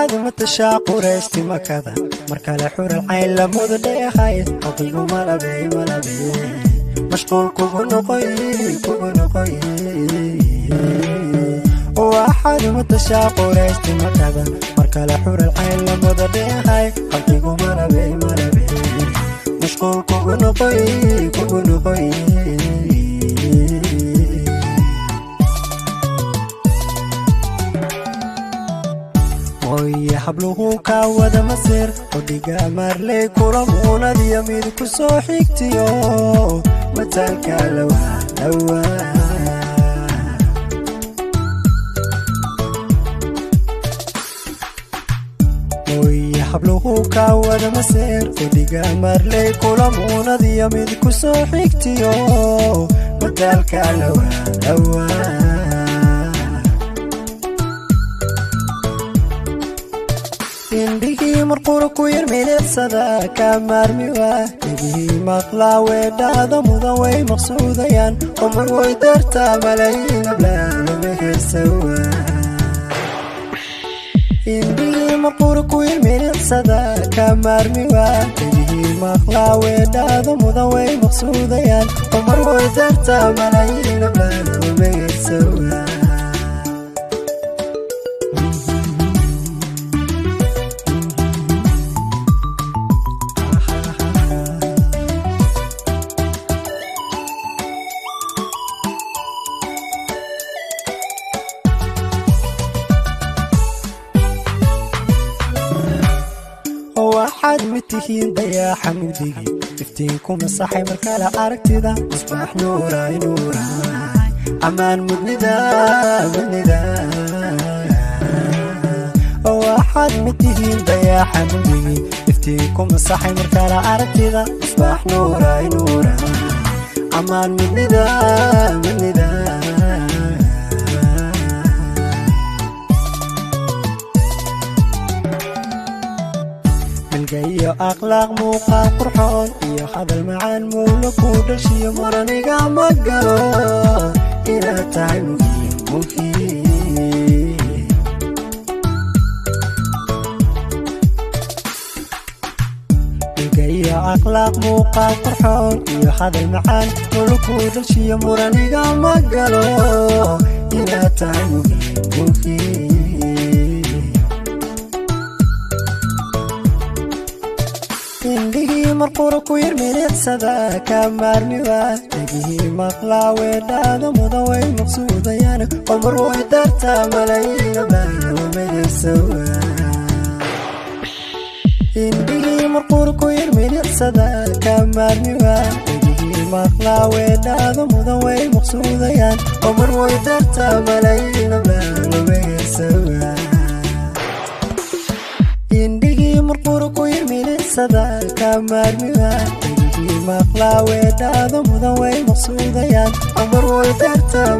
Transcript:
Waxaad matashaa quraysti makada markale xural cayn lamudu dheehay qalbigu malabey malabey mashquul kugu noqoy kugu noqoy. Waxaad matashaa quraysti makada markale xural cayn lamudu dheehay qalbigu malabey malabey mashquul kugu noqoy kugu noqoy. Hooye habluhu ka wada masir odhiga marley kula muunadiyo mid ku soo xigtiyo mataalka lawa lawa. Hooye habluhu ka wada masir odhiga marley kula muunadiyo mid ku soo xigtiyo mataalka lawa lawa. Indhihii marqura ku yar milicsada ka maarmi waa dhegihii maqlaa weedhaada mudan way maqsuudayaan qomar way dartaa malayiin ablaalomahersawa. Indhihii marqura ku yar milicsada ka maarmi waa dhegihii maqlaa weedhaada mudan way maqsuudayaan qomar way dartaa malayiin ablaalomahersawa. Waxaad mid tihiin dayaaxa mugdigii iftiinku masaxay markale aragtida misbaax nuuraay nuuraay ammaan mudnida mudnida. Waxaad mid tihiin dayaaxa mugdigii iftiinku masaxay markale aragtida misbaax nuuraay nuuraay ammaan mudnida mudnida. Iyo akhlaaq muuqaal qurxoon iyo hadal macaan mowla ku dhashiyo muraniga ma galo inaad tahay muhiim muhiim. Iyo akhlaaq muuqaal qurxoon iyo hadal macaan mowla ku dhashiyo muraniga ma galo inaad tahay muhiim muhiim. Indhihii marqura ku yar milicsada ka maarmi waa dhegihii maqlaa weedhaada mudan way maqsuudayaan qomar way dartaa malayiin ablaalomahersawa. Indhihii marqura ku yar milicsada ka maarmi waa dhegihii maqlaa weedhaada mudan way maqsuudayaan qomar way dartaa malayiin ablaalomahersawa. Indhihii marqura ku yar milicsada ka maarmi waa dhegihii maqlaa weedhaada mudan way maqsuudayaan qomar way dartaa